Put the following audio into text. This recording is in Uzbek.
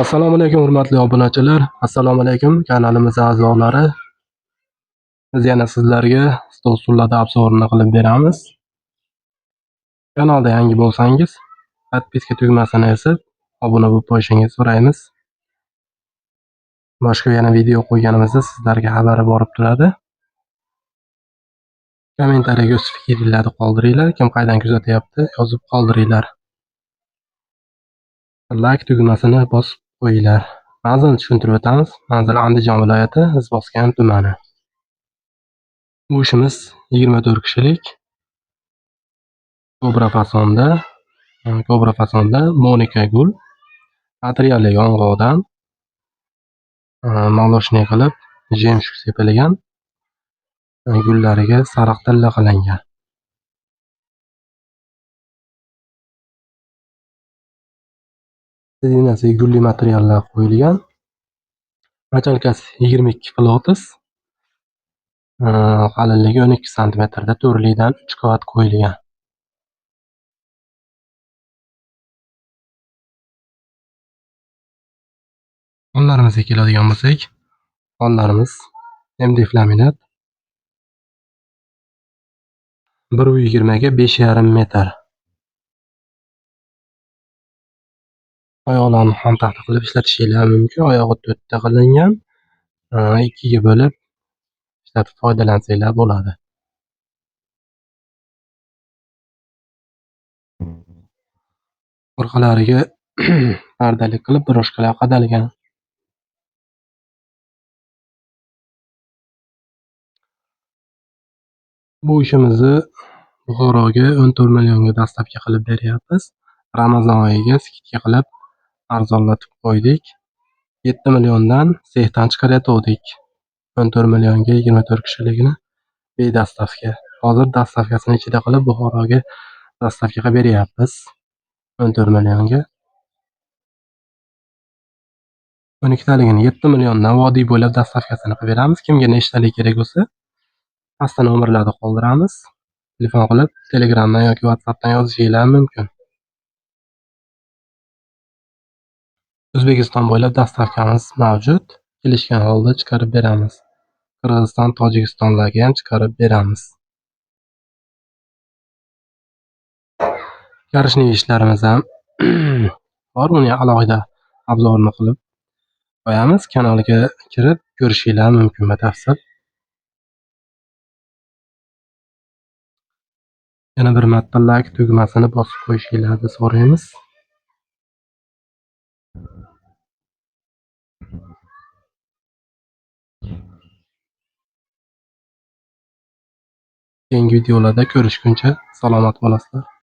Assalomu alaykum hurmatli obunachilar. Assalomu alaykum kanalimiz a'zolari. Biz yana sizlarga stol stullarda обзор ini qilib beramiz. Kanalda yangi bo'lsangiz, подписка tugmasini bosib, obuna bo'lib qo'yishingizni so'raymiz. Boshqa yana video qo'yganimizda sizlarga xabari borib turadi. Kommentariyaga o'z fikringizni qoldiringlar. Kim qaydan kuzatyapti, yozib qoldiringlar. Like tugmasini bosib qo'yinglar. Manzilni tushuntirib o'tamiz. Manzil Andijon viloyati, Izboskan tumani. Bu ishimiz 24 kishilik. Kobra fasonda Monika gul. Materiali yong'oqdan молочный qilib jemshuk sepilgan. Gullariga sariq tilla qilingan. Sidinasiga gulli materiallar qo'yilgan. Machalkasi 22 pilotis. Qalinligi 12 santimetrda to'rtlikdan 3 qavat qo'yilgan. Xonlarimizga keladigan bo'lsak, xonlarimiz MDF laminat 1,20 ga 5,5 metr. Oyoqlarni xon taxta qilib ishlatishinglar mumkin. Oyog'i 4 ta qilingan. 2 ga bo'lib ishlatib foydalansanglar bo'ladi. Orqalariga pardalik qilib broshkalar qadalgan. Bu ishimizni Buxoroga 14 millionga dastavka qilib beryapmiz. Ramazon oyiga skidka qilib arzonlatib qo'ydik. 7 milliondan sexdan chiqarayotgandik. 14 millionga 24 kishiligini bedastavka. Hozir dastavkasini ichida qilib Buxoroga dastavka qilib beryapmiz. 14 millionga. 12 taligini 7 milliondan vodiy bo'ylab dastavkasini qilib beramiz. Kimga nechtalik kerak bo'lsa, pastda nomerlarni qoldiramiz. Telefon qilib Telegramdan yoki WhatsAppdan yozishinglar mumkin. O'zbekiston bo'ylab dastavkamiz mavjud. Kelishgan holda chiqarib beramiz. Qirg'iziston, Tojikistonlarga ham chiqarib beramiz. Karishli ishlarimiz ham bor. Uni alohida обзор ini qilib qo'yamiz. Kanalga kirib ko'rishinglar mumkin batafsil. Yana bir marta like tugmasini bosib qo'yishinglarni so'raymiz. Keyingi videolarda ko'rishguncha salomat bo'lasizlar.